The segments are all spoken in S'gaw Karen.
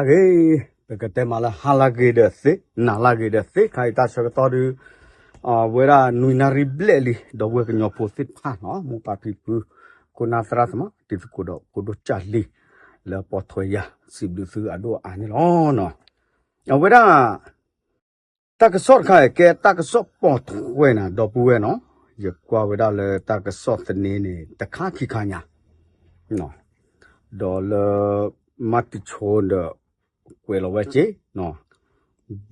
ဂ့ၤ, ပကတဲမးလၢဟါလၢဂ့ၤဒီးသ့, နၤလၢဂ့ၤဒီးသ့, ခါအံၤတၢ်ဆၢကတီၢ်ဒုး အဝဲဒၣ်နွံနၣ်ရံၣ်ဘျဲၣ်လံ, ဒီပုၢ်ဝဲၢ်ကညီဖိသ့ၣ်တဖၣ်နီၤ, မိၢ်ပၢ်ဖံဖု, ခိၣ်နၢ်သရၣ်သမါ, တံၤသကိးဒီးဖိဒိၣ်ကၢ်လံ, လၢပီထွဲယၤ, စံးဘျုးသုအဒိၣ်အါန့ၣ်လီၤ. အဝဲဒၣ် တၢ်ကစီၣ်တခါအံၤ ကဲတၢ်ကစီၣ်ပိာ်ထွဲနၤ ဒီပုၢ်ဝဲၢ်နီၤ, ယကွၢ်ဝဲဒၣ်လၢတၢ်ကစီၣ်သန့န့ၣ် တခါခံခါညါ ဒီးလၢ မၤတံၤဆိဒီး ကွဲးလီၤဝဲက့ၤ,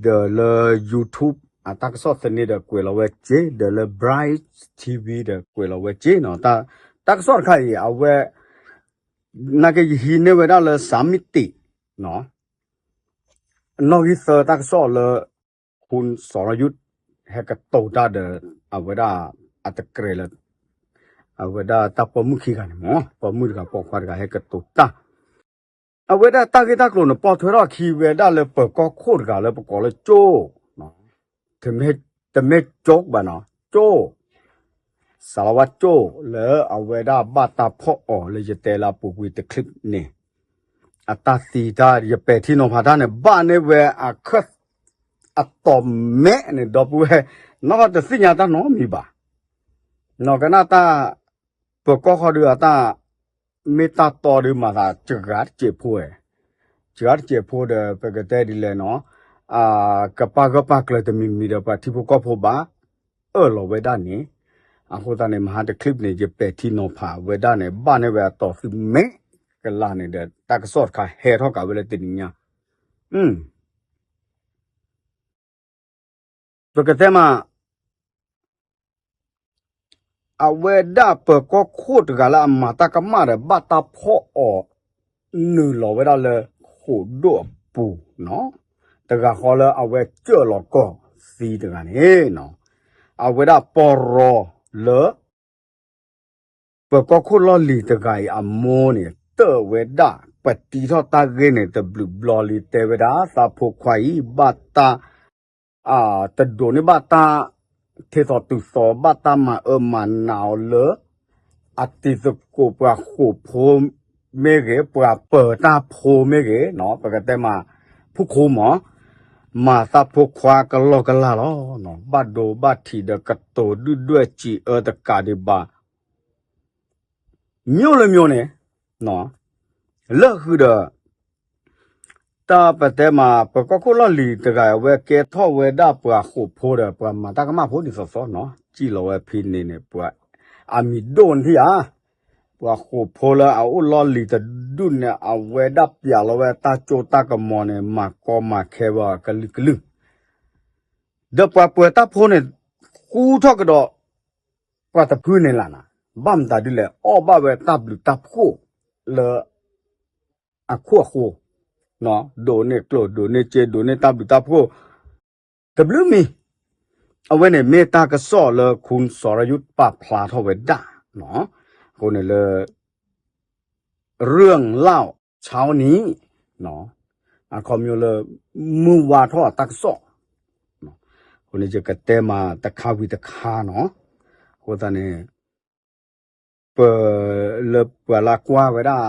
ဒီးလၢ YouTube အတၢ်ကစီၣ်သန့ဒီးကွဲးလီၤဝဲက့ၤ, ဒီးလၢ Bright TV ဒီးကွဲးလီၤဝဲက့ၤနီၤ, တၢ်ကစီၣ်တခါအံၤ အဝဲ နာ်က့ယဟံးန့ၢ်ဝဲဒၣ်လၢ စၣ်မံတံး နီၣ်ဂံၢ်သၢတၢ်ကစီၣ်လၢ ခူစီၤရယူး ဟဲကတိၤတၢ်ဒီး အဝဲဒၣ် အတကြဲးလၢ အဝဲဒၣ်တၢ်ပိာ်မုၣ်ခံဂၤန့ၣ်မ့ၢ် ပိာ်မုၣ်တဂၤပိာ်ခွါတဂၤဟဲကတိၤတၢ်, အဝဲဒၣ်တၢ်ဂ့ၢ်တၢ်ကျိၤန့ၣ် ပိာ်ထွဲထီၣ်အခံဝဲဒၣ်လၢပၢၤကီၢ်ခိၣ်တဂၤလၢပကိးလၢကၠိ တမ့ၢ်ကၠိဘၣ်နီၤ ကၠိ စးလီၤဝဲကၠိ လၢအဝဲဒၣ်ဘၣ်တၢ်ဖီၣ်အီၤလၢယတဲလၢအပူၤကွံာ်တချံးန့ၣ်, အတၢ်သံတၢ် ယပဲာ်ထံနီၤဖးတၢ်န့ၣ် ဘၣ်န့ၢ်ဝဲအခၢၣ် အတီၢ်မဲာ်န့ၣ် ဒီပုၢ်ဝဲၢ် နီၢ်တသ့ၣ်ညါတၢ်နီတမံၤဘၣ်, နီၢ်ကနၣ်တၢ် ပၢၤကီၢ်ခိၣ်ဒုးအတၢ် မ့ၢ်တၢ်တီဒုးမၤသးစှၤတစဲးဖိဝဲ, စှၤတစဲးဖိဒီး ပကတဲဒ်လဲၣ်နီၤ, ကပာ်ဂၢၢ်ပာ်ကျၢၤတမံၤမံၤဒီးပှၤထံဖိကီၢ်ဖိဘၣ် အၢၣ်လီၤဝဲဒၣ်န့ၣ်, အဃိသတးန့ၣ် မဟါတချံးန့ၣ် ယပဲာ်ထံနီၤဖးဝဲဒၣ်န့ၣ် ဘၣ်န့ၢ်ဝဲအတီၢ်သုမဲာ်ကလါန့ၣ်ဒီး တၢ်ကစီၣ်တခါဟဲထီၣ်ကးဝဲလၢတနံၤညါ, ပကတဲမး အဝဲဒၣ်ပၢၤကီၢ်ခိၣ်တဂၤလၢအမၤတၢ်ကမၣ်ဒီး ဘၣ်တၢ်ဖီၣ်အီၤ နုာ်လီၤဝဲဒၣ်လၢဃိာ်ဒိၣ်အပူၤနီၤ, တဂၤဃီလၢအဝဲကၢၣ်လီၤကီၢ်သံတဂၤန့ၣ်နီၤ, အဝဲဒၣ်ပီၢ်ရီလၢ ပၢၤကီၢ်ခိၣ်လီၢ်လံၤတဂၤအံၤအမိၢ်န့ၣ် တၢၣ်ဝဲဒၣ် ပတံထီၣ်တၢ်ဂ့ၢ်န့ၣ် တဘျုးဘျီလံ တဲဝဲဒၣ် သးဖိခွါအံၤ ဘၣ်တၢ် တဒိးန့ၢ်ဘၣ်တၢ် ထ့သိးတုၤသိး ဘၣ်တၢ်မၤအၢမၤနးအီၤလၢ အတံၤသကိးပှၤဃိာ်ဖိမ့ၢ်ဂ့ၤ, ပှၤပၢၤတၢ်ဖိမ့ၢ်ဂ့ၤ, ပကတဲမး ဖုၣ်ခိၣ်မး, မၤသးဖိခွါကလီကလီလီၤ, ဘၣ်ဒိဘၣ်ထံးဒီးကတိၤဒုၣ်ဒွဲၣ်စံးအၢတကးဒံးဘၣ် မျိုးလၢမျိုးန့ၣ်, လၢဃုာ်ဒီး တၢ်ပတဲမး ပၢၤကီၢ်ခိၣ်လီၢ်လံၤတဂၤ အဝဲကဲထီၣ်ဝဲဒၣ်ပှၤဃိာ်ဖိဒီး ပှၤမၤတၢ်ကမၣ်ဖိဒ်သိးသိးနီၤ, စံၣ်လီၤဝဲဖဲန့ၣ်န့ၣ် ပှၤအမံၤဒိၣ်န့ၣ်ဧါ, ပှၤဃိာ်ဖိလၢအအိၣ်လီၢ်လံၤတဒူၣ်န့ၣ် အဝဲဒၣ်ပျးလီၤဝဲတၢ်ကၠိတၢ်ကမီၤန့ၣ် မၤကီမၤခဲဝဲကလုာ်ကလုာ် ဒီးပှၤပၢၤတၢ်ဖိန့ၣ် ဃူထီၣ်ကဒီး ပှၤတဖုန့ၣ်လီၤနီၤ, ဘၣ်မတၤဒ်လဲၣ် အီၣ်ဘၣ်ဝဲတၢ်ဘျုးတၢ်ဖှိၣ်လၢ အခိၣ်အဃိ, ဒိးန့ၢ်ကျိၣ် ဒိးန့ၢ်စ့ ဒိးန့ၢ်တၢ်ဘျုးတၢ်ဖှိၣ် တဘျုးမံၤ, အဝဲန့ၣ်မ့ၢ်တၢ်ကစီၣ်လၢ ခူစီၤရယူး ပာ်ဖျါထီၣ်ဝဲဒၣ်, အဃိန့ၣ်လၢ ရၢၢ်လၢ်ဆီနံၤ, အခီပညီလၢ မုၢ်ဝါထီၣ်အတၢ်ကစီၣ်, အဃိန့ၣ် ယကတဲမးတခါဝံၤတခါနီၤ, အဃိသတးန့ၣ် ပ လၢပှၤလၢကွၢ်ဝဲဒၣ်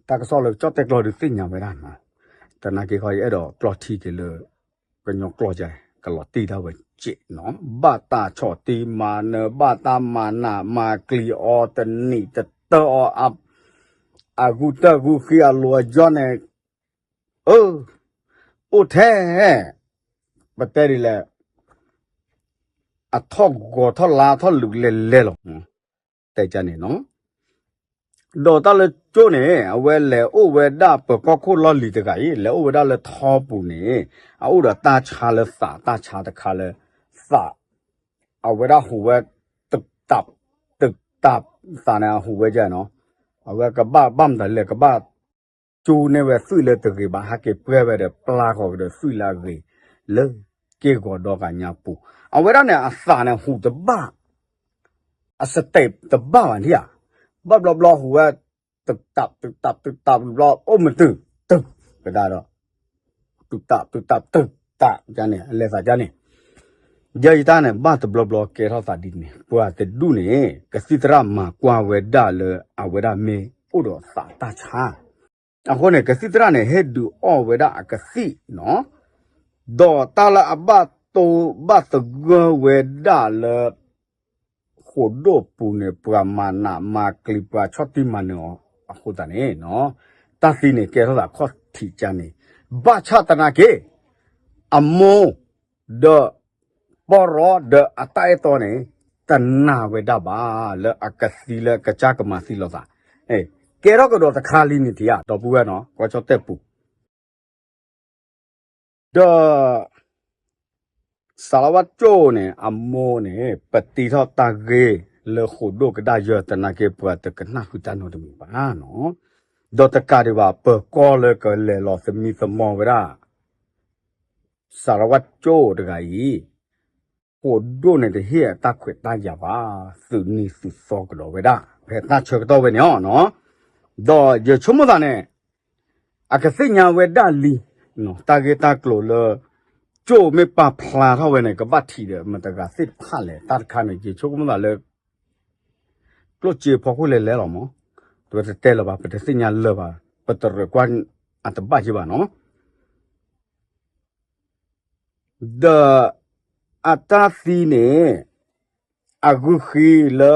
တၢ်ကစီၣ်လၢကၠီၣ်တဲၣ်ကျီၢ်ဒုးသ့ၣ်ညါဝဲဒၣ်နီၤ, တနာ်က့ၤခီ ယအဲၣ်ဒိးကျီၢ်ထံက့ၤလၢ ကညီကျိာ်ကဲ ကလီၤတံၢ်ဒၣ်ဝဲကဲနီၤ, ဘၣ်တၢ်ဆီၣ်တံၢ်မၤနၢၤ ဘၣ်တၢ်မၤနးမၤကျံၤအီၤ တနံၤတတၢၢ်အီၤ အဂုၢ်တၢၢ်ဂုၢ်ဃံအလိၤအယီၢ်န့ၣ်, အၢ, အိၣ်ထဲ ပတဲဒ်လဲၣ်, အထီၣ်ဂီၤထီၣ်လါထီၣ်လုာ်လဲၤလဲၤလီၤ, တဲကန့ၣ်နီၤ, ဒီးတၢ်လၢကၠိန့ၣ် အဝဲလဲၤအိၣ်ဝဲဒၣ်ပၢၤကီၢ်ခိၣ်လီၢ်လံၤတဂၤအံၤ လဲၤအိၣ်ဝဲဒၣ်လၢထီပူၤန့ၣ် အအိၣ်ဒီးတၢ်ဆါလၢသး တၢ်ဆါတခါလၢ သး အဝဲဒၣ်ဟူးဝဲ တတး တတး သးန့ၣ်အဟူးဝဲကဲနီၤ, အဝဲကဘၣ်ဘၣ်မတၤလဲၣ် ကဘၣ်ကၠိန့ၢ်ဝဲသွံၣ်လၢတဂ့ၤဘၣ် ဟဲက့ၤပှဲၤဝဲဒီးပျၢ်ဃီၤကဒီးသွံၣ်လၢအဂ့ၤ လၢက့ၢ်ဂီၤဒီဂၤညါပူၤ, အဝဲဒၣ်န့ၣ်အသးန့ၣ်ဟူးတဘၣ် အစတဲးတဘၣ်ဘၣ်န့ၣ်ဧါ, ဘၣ်ဘျီဘျီဟူးဝဲ တတး တတး တတး ဘျီ အိၣ်မတုၤ တုၤ ကဒါဒီး တုၤတး တုၤတး တုၤတး ကန့ၣ် အလဲၤသးကန့ၣ်, ယဲယတၢ်န့ၣ် ဘၣ်တဘျီဘျီကဲထီၣ်သးဒ်န့ၣ် ပှၤတဒူၣ်န့ၣ် ကသံၣ်သရၣ်မၤကွၢ်ဝဲဒၣ်လၢအဝဲဒၣ်မ့ၢ်အိၣ်ဒီးသးတၢ်ဆါ, အဃိန့ၣ် ကသံၣ်သရၣ်န့ၣ် ဟ့ၣ်ဒုးအီၣ်ဝဲဒၣ်အကသံၣ်နီၤ, ဒီးတၢ်လၢအဘၣ်တိဘၣ်သဂၢၢ်ဝဲဒၣ်လၢ ဃိာ်ဒိၣ်ပူၤန့ၣ် ပှၤမၤနးမၤကျံၤ ပှၤဆီၣ်တံၢ်မၤနၢၤအီၤအဃိသတးန့ၣ်, တၢ်သံန့ၣ်ကဲထီၣ်သးခီၣ်ထံးကါန့ၣ်, ဘၣ်ဆၣ်သနာ်က့ အမိၢ် ဒီး ပီၢ်ရီဒီးအတၢ်အဲၣ်တီန့ၣ် တနာ်ဝဲဒၣ်ဘၣ် လၢအကသံလၢကစၢ်ကမၤသံလိာ်သး, ကဲထီၣ်ကဒီးတခါလံန့ၣ် ထံၣ်ဧါ ဒီပုၢ်ဝဲၢ်နီၤ ကီၢ်ကၠီၣ်တဲၣ်ပူၤ ဒီး စးလီဝါကၠိၣ်န့ၣ် အမိၢ်န့ၣ် ပတံထီၣ်တၢ်ဂ့ၢ်လၢဃိာ်ဒိၣ်ကဒါယၢသနာ်က့ ပှၤတကနၣ်ဃုာ်တၢ်နီတမံၤဘၣ်နီၤ, ဒီးတကးဒံးဘၣ် ပၢၤကီၢ်လၢကလဲၤလီၤသမံသမိးဝဲဒၣ် စးလီဝါကၠိၣ်တဂၤအံၤ ဃိာ်ဒိၣ်န့ၣ်တဟ့ၣ်အတၢ်ခွဲးတၢ်ယာ်ဘၣ်, သုးနံၤသုးသီကဒီးဝဲဒၣ် ဖဲတၢ်ဆၢကတီၢ်ဝဲန့ၣ်နီၤ, ဒီးယဆိကမိၣ်သးန့ၣ် အကသ့ၣ်ညါဝဲဒၣ်လံ, တၢ်ဂ့ၢ်တၢ်ကျိၤလၢ ကၠိၣ်မ့ၢ်ပာ်ဖျါထီၣ်ဝဲန့ၣ် ကဘၣ်ထံးဒီးမတၤတဂၤသ့ၣ်တဖၣ်လဲၣ် တၢ်တခါန့ၣ် ယဆိကမိၣ်သးလၢ ကျိၣ်စ့ဖီခိၣ်လဲၤလဲၤလီၤမး, ပတတဲလၢၤဘၣ် ပတသ့ၣ်ညါလၢၤဘၣ် ပတရၢၣ်ကွၢ်အတဘၣ်က့ဘၣ်နီၤ ဒီးအတၢ်သံန့ၣ် အဂုာ်ဃံလၢ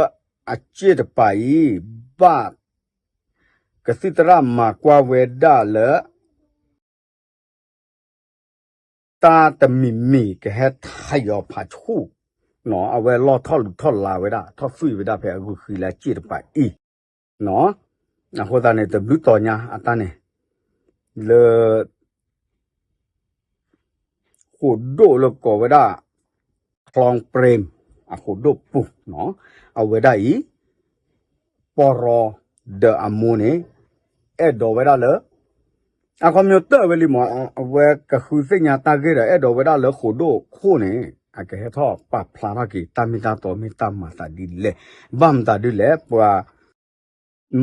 အစ့ၣ်တပၤအံၤ ဘၣ် ကသံၣ်သရၣ်မၤကွၢ်ဝဲဒၣ်လၢ တၢ်တမံၤမံၤကဟဲထံၣ်အီၤဖးဆူၣ်, အဝဲလီၢ်ထီၣ်လူၤထီၣ်လါဝဲဒၣ် ထီၣ်သွံၣ်ဝဲဒၣ်ဖဲအဂုာ်ဃံလၢအစ့ၣ်တပၤအံၤ, အဃိသတးန့ၣ် တဘျုးတီၤညါအတၢ်န့ၣ် လၢ ဃိာ်ဒိၣ်လၢကိးဝဲဒၣ် ချောင်းပရ့မ် အဃိာ်ဒိၣ်ပူၤ, အဝဲဒၣ်အံၤ ပီၢ်ရီဒီးအမိၢ်န့ၣ် အဲၣ်ဒိးဝဲဒၣ်လၢ အခီပညီတၢၢ်ဝဲလံမး, အဝဲကဃုသ့ၣ်ညါတၢ်ဂ့ၢ်ဒီး အဲၣ်ဒိးဝဲဒၣ်လၢဃိာ်ဒိၣ်ခိၣ်န့ၣ် အကဟဲထီၣ်ပာ်ဖျါထီၣ်က့ၤ တၢ်မ့ၢ်တၢ်တီမ့ၢ်တၢ်မၤသးဒ်လဲၣ်, ဘၣ်မတၤဒ်လဲၣ် ပှၤ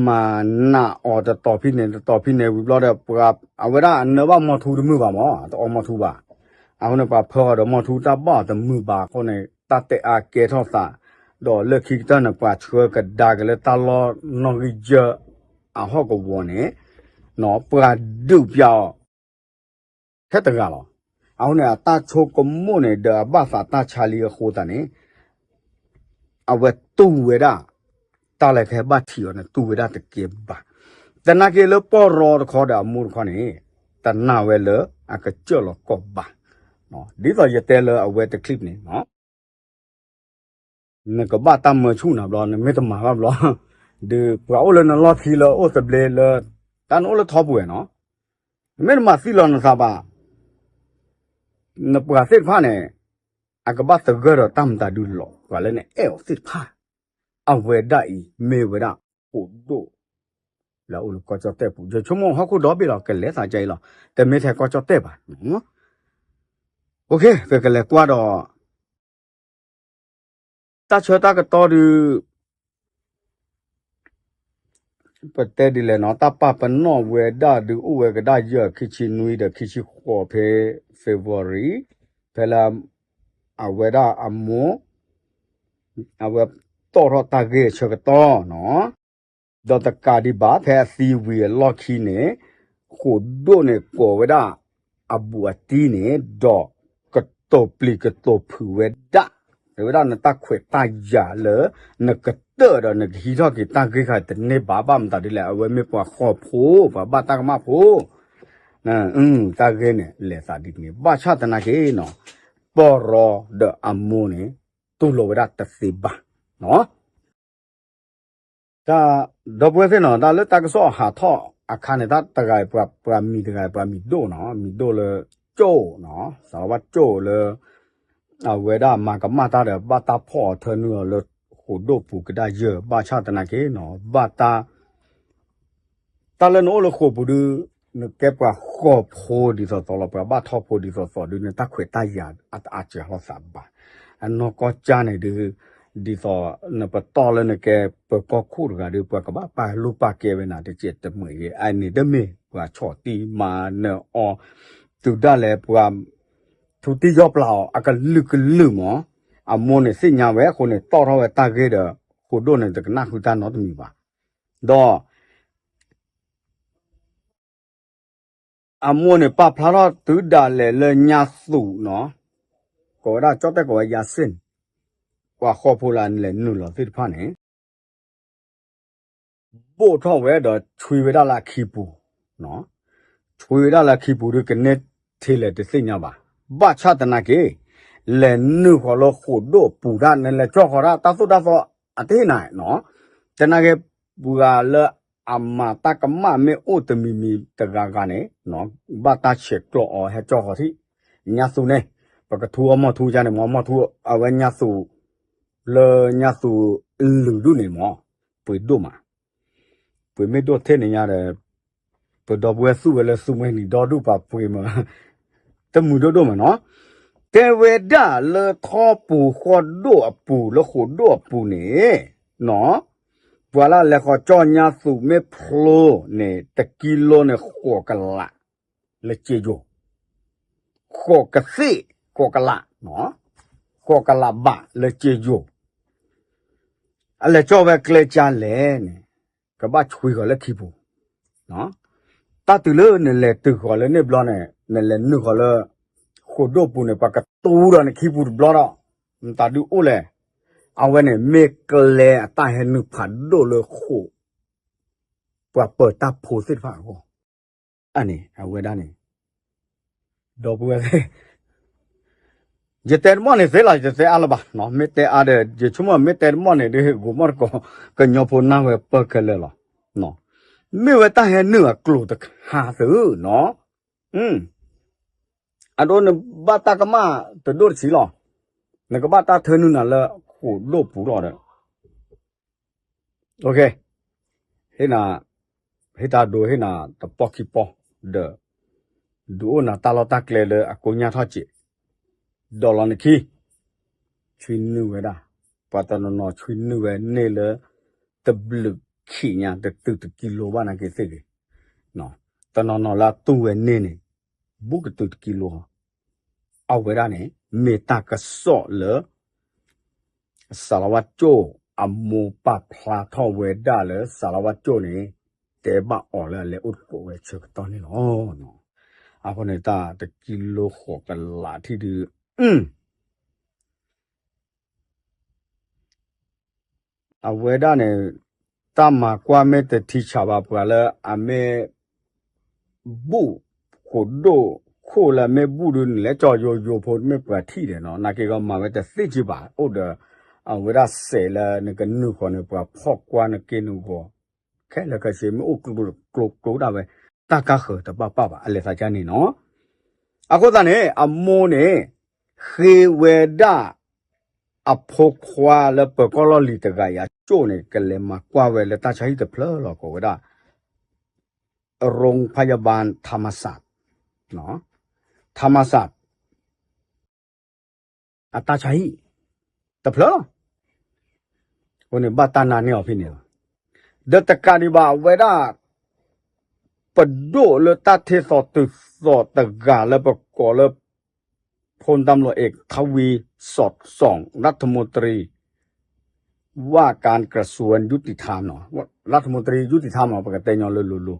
မၤနးအီၤတတီၤဖဲန့ၣ် တတီၤဖဲန့ၣ်ဝံၤဘျီဒီး ပှၤအဝဲဒၣ်အနၢဘၣ်မီထူတမုာ်ဘၣ်မး တအီမီထူဘၣ်, အဃိန့ၣ် ပှၤဖၢအီၤဒီးမီထူတၢ်ဘၣ်အီၤတမုာ်ဘၣ်အဃိန့ၣ် တၢ်တဲအါကဲထီၣ်သး, ဒီးလၢခံကတၢၢ်န့ၣ် ပှၤဆှၢကဒါက့ၤလၢတၢ်လီၢ်နီၣ်ဂံၢ်ယဲၢ်အဟီၣ်ကဝီၤန့ၣ် ပှၤဒုးပျးအီၤ ထဲတဂၤလီၤ. အဃိန့ၣ် အတၢ်ဆိကမိၣ်န့ၣ် ဒီးအဘၣ်သးတၢ်ဆါလံအဃိသတးန့ၣ် အဝဲတူၢ်ဝဲဒၣ် တၢ်လၢကဟဲဘၣ်ထံးအီၤန့ၣ် တူၢ်ဝဲဒၣ်တကဲဘၣ်. သနာ်က့လၢပီၢ်ရီတခီဒီးအမိၢ်တခီန့ၣ် တနာ်ဝဲလၢအကစၢၢ်လီၤကီၢ်ဘၣ်. ဒ်သိးယတဲလၢအဝဲတချံၣ်န့ၣ် နကဘၣ်တၢ်မၢဆူၣ်နၤဘျီ နမ့ၢ်တမၤဘၣ်ဘျီ ဒီးပှၤအိၣ်လၢနလီၢ်ခံလၢအိၣ်သဘျ့လၢ တၢ်နအိၣ်လၢထီပူၤနီၤ, နမ့ၢ်တမၤသံလီၤနသးဘၣ် နပှၤသ့ၣ်တဖၣ်န့ၣ် အကဘၣ်သဂၢၢ်ဒီးတၢ်မတၤဒုလီၤ ပှၤလၢနအဲၣ်အီၤသ့ၣ်တဖၣ် အဝဲဒၣ်အံၤ မ့ၢ်ဝဲဒၣ် အိၣ်ဒိၣ် လၢအအိၣ်လၢကီၢ်ကၠီၣ်တဲၣ်ပူၤ ယဆိကမိၣ်ဟီၣ်ခိၣ်ဒီဘ့ၣ်လီၤ ကလဲၤသးကအံၤလီၤ တမ့ၢ်ထဲကီၢ်ကၠီၣ်တဲၣ်ဘၣ်. ကကလဲၤကွၢ်ဒီး တၢ်ဆၢတၢ်ကတီၢ်ဒုး ပတဲဒ်လဲၣ်နီၤ တၢ်ပာ်ပနီၣ်ဝဲဒၣ်ဒုးအိၣ်ဝဲကဒါယဲၢ် ခံဆံနွံဒီးခံဆံဃိးဖဲ February ဖဲလၢ အဝဲဒၣ်အမိၢ် အဝဲတီၣ်ထီၣ်တၢ်ဂ့ၢ်အဆၢကတီၢ်နီၤ ဒီးတကးဒံးဘၣ် ဖဲအသံဝံၤအလီၢ်ခံန့ၣ် ဃိာ်ဒိၣ်န့ၣ်ကိးဝဲဒၣ် အဘူးအတံၢ်န့ၣ် ဒီးကတိၤပျံၤကတိၤဖုးဝဲဒၣ် တဲဝဲဒၣ်နတၢ်ခွဲးတၢ်ယာ်လၢ နကတၢၢ်ဒီးနကဟံးထီၣ်က့ၤတၢ်ဂ့ၢ်ခါတန့ၢ်ဘၣ် ဘၣ်မတၤဒ်လဲၣ် အဝဲမ့ၢ်ပှၤဃီၤဖိ ပှၤဘၣ်တၢ်ကမၣ်ဖိ တၢ်ဂ့ၢ်န့ၣ် လဲၤသးဒ်န့ၣ် ဘၣ်ဆၣ်သနာ်က့နီၤ ပီၢ်ရီဒီးအမိၢ်န့ၣ် တူၢ်လိာ်ဝဲဒၣ်တသ့ဘၣ်နီၤ တၢ် ဒီပုၢ်ဝဲၢ်သ့ၣ်နီၤ တၢ်လၢတၢ်ကစီၣ်ဟးထီၣ်အခါန့ၣ် တၢ်တဂၤအံၤ ပှၤမံၤတဂၤအံၤ ပှၤမံၤဒိၣ်နီၤ မံၤဒိၣ်လၢကၠိၣ်နီၤ စးလီၤဘၣ်ကၠိၣ်လၢ အဝဲဒၣ်မၤကမၣ်တၢ်ဒီး ဘၣ်တၢ်ဖီၣ်အီၤထၢနုာ်အီၤလၢဃိာ်ဒိၣ်ပူၤကဒါယဲၢ် ဘၣ်ဆၣ်သနာ်က့နီၤ ဘၣ်တၢ် တၢ်လၢနအိၣ်လၢဃိာ်ပူၤဒုး နကဲပှၤဃီၤဖိဒ်သိးသိးလီၤ ပှၤဘၣ်ထီၣ်ဖိဒ်သိးသိးဒုး နတၢ်ခွဲးတၢ်ယာ်အတအါစှၤလိာ်သးဘၣ်. အနီၢ်ကီၢ်ကၠၢန့ၣ်ဒုး ဒ်သိးနပတီၢ်လၢနကဲပၢၤကီၢ်ခိၣ်တဂၤဒုး ပှၤကဘၣ်ပာ်လိၣ်ပာ်ကဲဝဲနၤတကဲးတမှဲးဂ့ၤ အန့ၣ်တမ့ၢ်ပှၤဆီၣ်တံၢ်မၤနၢၤအီၤ တုၤဒၣ်လဲာ်ပှၤ ထူတံၢ်ယီၢ်ပျၢ်အီၤ အကလုာ်ကလုာ်မး အမိၢ်န့ၣ်သ့ၣ်ညါဝဲအဃိန့ၣ် တီၣ်ထီၣ်ဝဲတၢ်ဂ့ၢ်ဒီး ဃိာ်ဒိၣ်န့ၣ်တကနၣ်ဃုတၢ်နီတမံၤဘၣ်. ဒီး အမိၢ်န့ၣ် ပာ်ဖျါထီၣ်တုၤဒၣ်လဲာ်လၢညါသူၣ်နီၤ, ကိးဝဲဒၣ်ကၠီၣ်တဲၣ်ကိးဝဲယၤစ့ၣ်န့ၣ်, ပှၤဃီဖိလၢလဲၤနုာ်လီၤသ့ၣ်တဖၣ်န့ၣ် ဘိၣ်ထီၣ်ဝဲဒီးဆွံဝဲဒၣ်လၢအခံပူၤ, ဆွံဝဲဒၣ်လၢအခံပူၤဒီးကန့ၢ်ထဲလဲၣ်တသ့ၣ်ညါဘၣ်. ဘၣ်ဆၣ်သနာ်က့ လဲၤနုာ်ဃီၤလၢဃိာ်ဒိၣ်အပူၤတၢ် နလဲၤကၠီၣ်ဃီၤတၢ် တၢ်သိၣ်တၢ်သီအတဟ့ၣ်နၤနီၤ. သနာ်က့ ပှၤလၢအမၤတၢ်ကမၣ်မ့ၢ်အိၣ်တမံၤမံၤတဂၤဂၤန့ၣ် ဘၣ်တၢ်ဆဲးကျိးအီၤဟဲကၠီၣ်ဃီၤထံၣ် ညါသူၣ်န့ၣ်, ပကထူအီၤမီၢ်ထူကန့ၣ်မ့ၢ် မီၢ်ထူ အဝဲညါသူၣ် လၢညါသူၣ်လုာ်ဒူၣ်န့ၣ်မ့ၢ် ပှ့ၤဒိၣ်မး, ပှ့ၤမ့ၢ်ဒိၣ်ထဲန့ၣ်ညါဒီး ပဒီပုၢ်ဝဲၢ်သူၣ်ဝဲလၢသူမှဲနံၤဒီဒူၣ်ပာ်ပှ့ၤမး, တမုာ်ဒိၣ်ဒိၣ်မးနီၤ. တဲဝဲဒၣ်လၢထီပူၤဃီဒိၣ်အပူၤ လၢဃိာ်ဒိၣ်အပူၤန့ၣ်နီၤ, ပှၤလၢလဲၤဃီၤကၠီၣ်ညါသူၣ်မ့ၢ်ဖျိန့ၣ် တကံလိန့ၣ် ဃိးကလး လၢစ့ယိၤ, ဃိးကသ့ၣ် ဃိးကလး, ဃိးကလးဘးလၢစ့ယိၤ, အလဲၤကၠီၣ်ဝဲကျဲကၢ်လဲၣ်န့ၣ် ကဘၣ်ဆွံဃီၤလၢခံပူၤ, တၢ်တုၤလၢနလဲၤတုၤဃီၤလၢန့ၣ်ဘျီန့ၣ် နလဲၤနုာ်ဃီၤလၢ ဃိာ်ဒိၣ်ပူၤန့ၣ် ပှၤကတူၢ်ဒီးနခံပူၤတဘျီဒီး နတၢ်ဒုးအိၣ်လဲၣ်. အဝဲန့ၣ်မ့ၢ်ကျဲအတၢ်ဟဲနုာ်ဖးဒိၣ်လၢဃိာ် ပှၤပၢၤတၢ်ဖိသ့ၣ်တဖၣ်အဂီၢ်, အန့ၣ် အဝဲဒၣ်န့ၣ် ဒီပုၢ်ဝဲၢ်သ့ၣ် ယတဲတမီၢ်န့ၣ်သ့လီၤ ယတတဲအါလၢၤဘၣ်, မ့ၢ်တဲအါဒီး ယဆိကမိၣ်မ့ၢ်တဲတမီၢ်န့ၣ်ဒီး ဂိၤမီၢ်တကိး ကညီဖိနၢ်ဝဲပၢၢ်ခဲလၢာ်လီၤ. မ့ၢ်ဝဲတၢ်ဟဲနုာ်အကျိၤတခါသုနီၤ, အဒိ နဘၣ်တၢ်ကမၣ်တဒိၣ်တဆံးလီၤ, နကဘၣ်တၢ်ထၢနုာ်နၤလၢဃိာ်ဒိၣ်ပူၤလီၤဒီး ဟ့ၣ်နၤ, ဟ့ၣ်တၢ်ဒိ ဟ့ၣ်နၤတပီၢ်ခံပီၢ် ဒီး ဒုးအိၣ်နၤတၢ်လီၢ်တၢ်ကျဲလၢအကိညၢ်ထီၣ်စဲး, ဒီးလီၤနခံ, ဆွံနုာ်ဝဲဒၣ်, ပှၤတနီၤနီၤဆွံနုာ်ဝဲန့ၢ်လၢ တဘျုးခံညါ တတုၤတကံလိဘၣ်နာ်က့သ့ၣ်ဂ့ၤ, တနီၤနီၤလၢအတူၢ်ဝဲန့ၢ်န့ၣ် ဘူးကတုၤတကံလိ, အဝဲဒၣ်န့ၣ် မ့ၢ်တၢ်ကစီၣ်လၢ စးလဝါကၠိၣ်အမိၢ်ပာ်ဖျါထီၣ်ဝဲဒၣ်လၢ စးလဝါကၠိၣ်န့ၣ် တဲဘၣ်အီၤလၢအလဲၤအိၣ်သကိးဝဲဆၢကတီၢ်န့ၣ်လီၤ. အဃိန့ၣ် တၢ်တကံလိဃိးကလးထံၣ်ဒုး အဝဲဒၣ်န့ၣ် တၢ်မၤကွၢ်မ့ၢ်တထံဆးဘၣ် ပှၤလၢအမ့ၢ် ဘူၣ်ဃိာ်ဒိၣ်ခိၣ်လၢအမ့ၢ်ဘူၣ်ဒုးန့ၣ် လဲၤကၠီၣ်ယိယိဖိမ့ၢ်ပှၤထံၣ်ဒီးနီၤ နာ်က့ဂီၤမၤဝဲတသ့က့ဘၣ် အိၣ်ဒီး အဝဲဒၣ်စဲးလၢနကနုာ်ဃီၤန့ၣ် ပှၤဖီၣ်ကွၢ်နက့နဂီၤ ခဲလၢာ်ခဲဆ့မ့ၢ်အိၣ်ကျိကျိကျိဒၣ်ဝဲ တၢ်ကါဃၢၤတဘၣ်ပၢ်ဘၣ် အလဲၤသးကါန့ၣ်နီၤ. အဃိသတးန့ၣ် အမိၢ်န့ၣ် ဃ့ဝဲဒၣ် အဖိခွါလၢပၢၤကီၢ်လီၢ်လံၤတဂၤအံၤအကၠိၣ်န့ၣ် ကလဲၤမၤကွၢ်ဝဲလၢတၢ်ဆါဟံၣ်တဖျၢၣ်လီၤ ကိးဝဲဒၣ် โรงพยาบาลธรรมศาสตร์ ธรรมศาสตร์ အတၢ်ဆါဟံၣ် တဖျၢၣ်လီၤ. အဃိန့ၣ်ဘၣ်တၢ်နာ်န့ၢ်အီၤဖဲန့ၣ်လီၤ. ဒီးတကးဒံးဘၣ်အဝဲဒၣ် ပဒိၣ်လၢတၢ်ထဲသိးတုၤသိးတဂၤလၢပကိးလၢ พลตำรวจเอกทวีสอดส่อง รัฐมนตรีว่าการกระทรวงยุติธรรม รัฐมนตรียุติธรรม ပကတဲညီလိၤလိၤ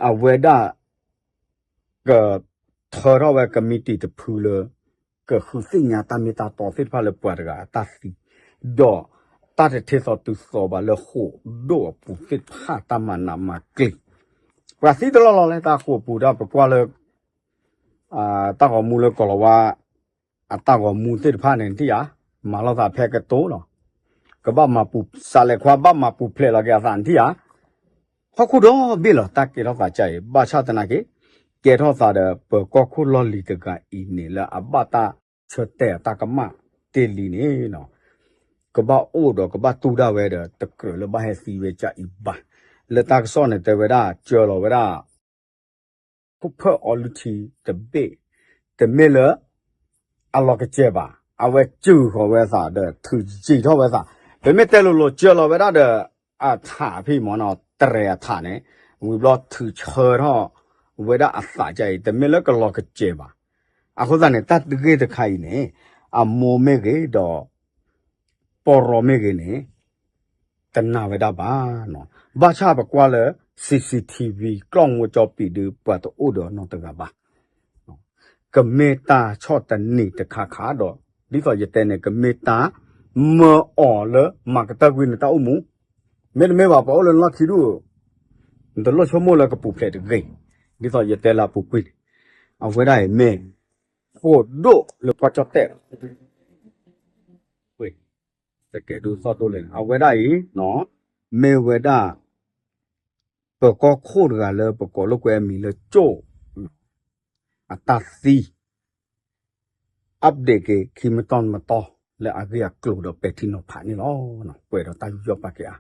အဝဲဒၣ် ကထၢထီၣ်ဝဲကမံးတံာ်တဖုလၢ ကဃုသ့ၣ်ညါတၢ်မ့ၢ်တၢ်တီသ့ၣ်တဖၣ်လၢပှၤတဂၤအတၢ်သံ, ဒီးတၢ်တထဲသိးတုၤသိးဘၣ်လၢဃိာ်ဒိၣ်အပူၤသ့ၣ်တဖၣ်တၢ်မၤနးမၤကျံၤ, ပှၤသံတလီၢ်လီၢ်လၢတၢ်ဃိာ်ပူၤ ဒီးပကွၢ်လၢ တၢ်ဂီၤမူလၢကီၢ်လီၤဝါ အတၢ်ဂီၤမူသ့ၣ်တဖၣ်န့ၣ် နထံၣ်ဧါ, မၤလိာ်သးဖဲကတိၤလီၤ. ကဘၣ်မၤပူၤ စးလဲၤခွါဘၣ်မၤပူၤဖျဲးလီၤက့ၤအသး နထံၣ်ဧါ. ဟီၣ်ခိၣ်ဒီဘ့ၣ်လီၤ တၢ်ကဲထီၣ်သးကါအံၤ ဘၣ်ဆၣ်သနာ်က့ ကဲထီၣ်သးဒီးပၢၤကီၢ်ခိၣ်လီၢ်လံၤတဂၤအံၤန့ၣ် လၢအဘၣ်တၢ်ဆၢတဲာ်အတၢ်ကမၣ်တ့ၢ်လံန့ၣ် ကဘၣ်အိၣ်ဒီးကဘၣ်တူၢ်ဒၣ်ဝဲဒီး တကြၢးလၢဘၣ်ဟဲသံဝဲကါအံၤဘၣ်. လၢတၢ်ကစီၣ်န့ၣ်တဲဝဲဒၣ် ကၢလီၤဝဲဒၣ် ခိၣ်ဖၢၣ်အီလုၢ်ထံတဘ့ၣ်, တမ့ၢ်လၢ အလီၤကစဲၤဘၣ်, အဝဲစုၣ်ဃီၤဝဲသးဒီးထုးယံာ်ထီၣ်ဝဲသး, ပမ့ၢ်တဲလိၤလိၤ ကၢလီၤဝဲဒၣ်ဒီး အထးဖံးမ့ၢ်နီၤ တရဲၣ်အထးန့ၣ် ဝံၤဘျီထုးဆၢထီၣ်ဝဲဒၣ်အသးကါအံၤ တမ့ၢ်လၢကလီၤကစဲၤဘၣ်. အဃိသတးန့ၣ် တၢ်တဂ့ၢ်တခါအံၤန့ၣ် အမိၢ်မ့ၢ်ဂ့ၤဒီး ပီၢ်ရီမ့ၢ်ဂ့ၤန့ၣ် တနာ်ဝဲဒၣ်ဘၣ်. ဘၣ်ဆၣ်ပကွၢ်လၢ C C T V ကီၢ်မူကၠီပံးဒုး ပှၤတအိၣ်ဒီးနီတဂၤဘၣ်. ကမ့ၢ်တၢ်ဆီၣ်တနံၤတခါခါဒီး ဒ်သိးယတဲန့ၣ် ကမ့ၢ်တၢ်မၢအီၤလၢမၤကတၢၢ်ကွံာ်နတၢ်အိၣ်မူ, မ့တမ့ၢ်ဘၣ် ပှၤအိၣ်လၢနလီၢ်ခံဒူၣ် နတလိၣ်ဆိကမိၣ်လၢကပူၤဖျဲးတဂ့ၤ, ဒ်သိးယတဲလၢအပူၤကွံာ်န့ၣ် အဝဲဒၣ်အံၤမ့ၢ် ဃိၣ်ဒိၣ်လၢကီၢ်ကၠီၣ်တဲၣ် တကဲဒုးသီၣ်ဒိၣ်လဲၣ်န့ၣ် အဝဲဒၣ်အံၤ မ့ၢ်ဝဲဒၣ် ပကီၢ်ခိၣ်တဂၤလၢပကိးလိာ်ကွဲအမံၤလၢကၠိၣ် အတၢ်သံ update က့ၤခံမတီၢ်တမတီၢ် လၢအဂ့ၢ်အကျိၤဒီးပဲာ်ထံနီၤဖးန့ၣ်လီၤ. ပှဲၤဒီးတၢ်ယူးယီၣ်ပာ်ကဲအါ